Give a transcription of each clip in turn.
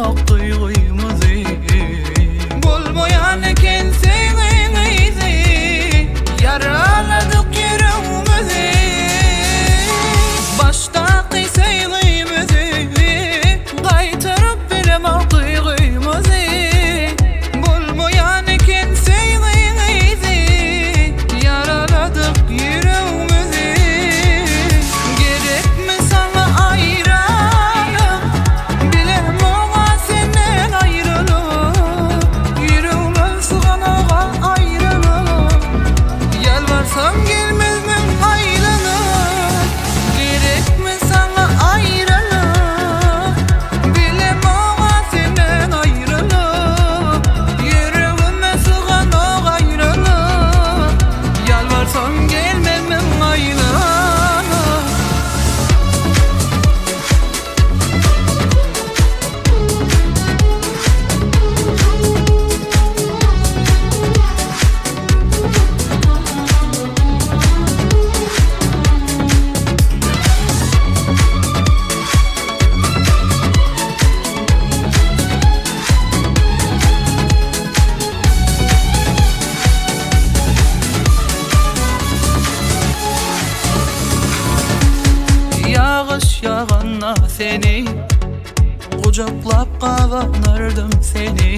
bilemok duýgymyzy. Bolmaýan eken söýgiň yzy, Ýaraladyk ýüregimizi. Başdaky söýgimizi, Gaýtaryp bilemok duýgymyzy. Bolmaýan eken söýgiň yzy, Ýaraladyk ýüregimizi. Gerekmi saňa aýralyk, Bilemok-a senden aýralyk, Ýüregime syganok-a aýralyk, Ýalbarsam gelmezmiň aýlanyp, Gerekmi saňa aýralyk, Bilemok-a senden aýralyk, Ýüregime syganok aýralyk, Ýalbarsam gelmezmiň aýlanyp. Ýagyş ýaganda seni Gujaklap gabanardym seni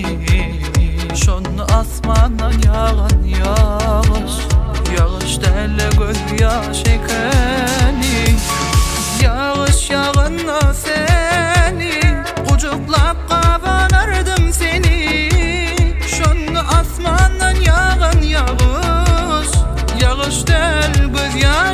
Şonda asmandan ýagan ýagyş Ýagyş däl-de gözýaş ekeni Ýagyş ýaganda seni Gujaklap gabanardym seni Şonda asmandan ýagan ýagyş Ýagyş däl gözýaş.